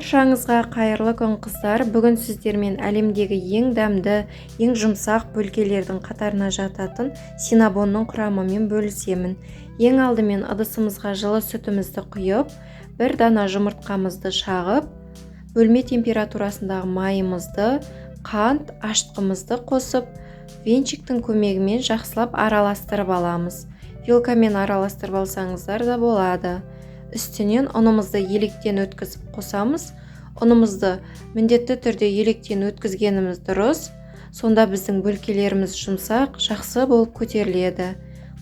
Баршаңызға қайырлы күн, қыздар. Бүгін сіздермен әлемдегі ең дәмді, ең жұмсақ бөлкелердің қатарына жататын синабонның құрамымен бөлісемін. Ең алдымен ыдысымызға жылы сүтімізді құйып, бір дана жұмыртқамызды шағып, бөлме температурасындағы майымызды, қант, ашытқымызды қосып, венчиктің көмегімен жақсылап араластырып аламыз. Вилкамен араластырып алсаңыздар да болады. Үстінен ұнымызды електен өткізіп қосамыз. Ұнымызды міндетті түрде електен өткізгеніміз дұрыс. Сонда біздің бөлкелеріміз жұмсақ, жақсы болып көтеріледі.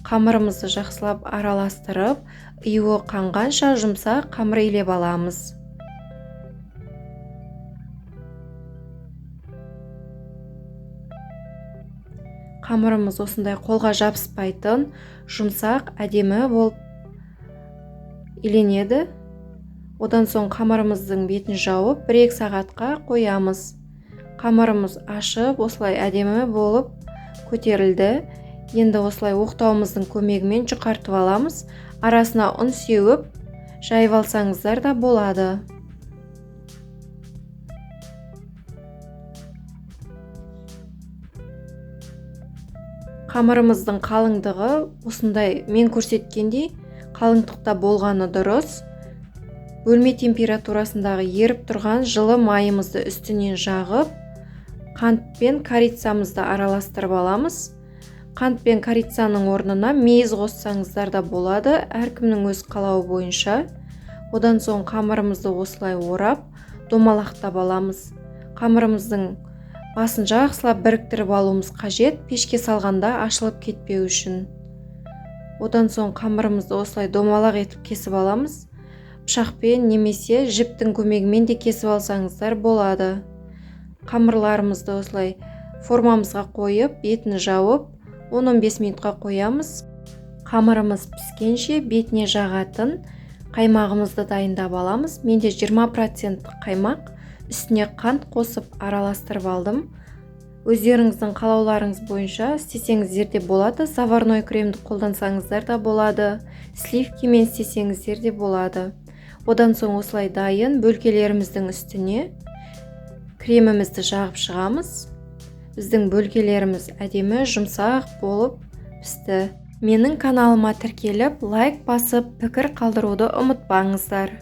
Қамырымызды жақсылап араластырып, иуы қанғанша жұмсақ қамыр илеп аламыз. Қамырымыз осындай қолға жабыспайтын, жұмсақ, әдемі болып иленеді. Одан соң қамырымыздың бетін жауып, 1-2 сағатқа қоямыз. Қамырымыз ашып, осылай әдемі болып көтерілді. Енді осылай оқтауымыздың көмегімен жұқартып аламыз. Арасына ұн сеуіп, жайып алсаңыздар да болады. Қамырымыздың қалыңдығы осындай мен көрсеткендей қалыңдықта болғаны дұрыс. Бөлме температурасындағы еріп тұрған жылы майымызды үстінен жағып, қант пен корицамызды араластырып аламыз. Қант пен корицаның орнына мейіз қоссаңыздар да болады, әркімнің өз қалауы бойынша. Одан соң қамырымызды осылай орап, домалақтап аламыз. Қамырымыздың басын жақсылап біріктіріп алуымыз қажет, пешке салғанда ашылып кетпеу үшін. Одан соң қамырымызды осылай домалақ етіп кесіп аламыз. Пышақпен немесе жіптің көмегімен де кесіп алсаңыздар болады. Қамырларымызды осылай формамызға қойып, бетін жауып, 10-15 минутқа қоямыз. Қамырымыз піскенше бетіне жағатын қаймағымызды дайындап аламыз. Менде 20% қаймақ, үстіне қант қосып араластырып алдым. Өздеріңіздің қалауларыңыз бойынша істесеңіздер де болады, заварной кремді қолдансаңыздар да болады, сливкимен істесеңіздер де болады. Одан соң осылай дайын бөлкелеріміздің үстіне кремімізді жағып шығамыз. Біздің бөлкелеріміз әдемі жұмсақ болып пісті. Менің каналыма тіркеліп, лайк басып, пікір қалдыруды ұмытпаңыздар.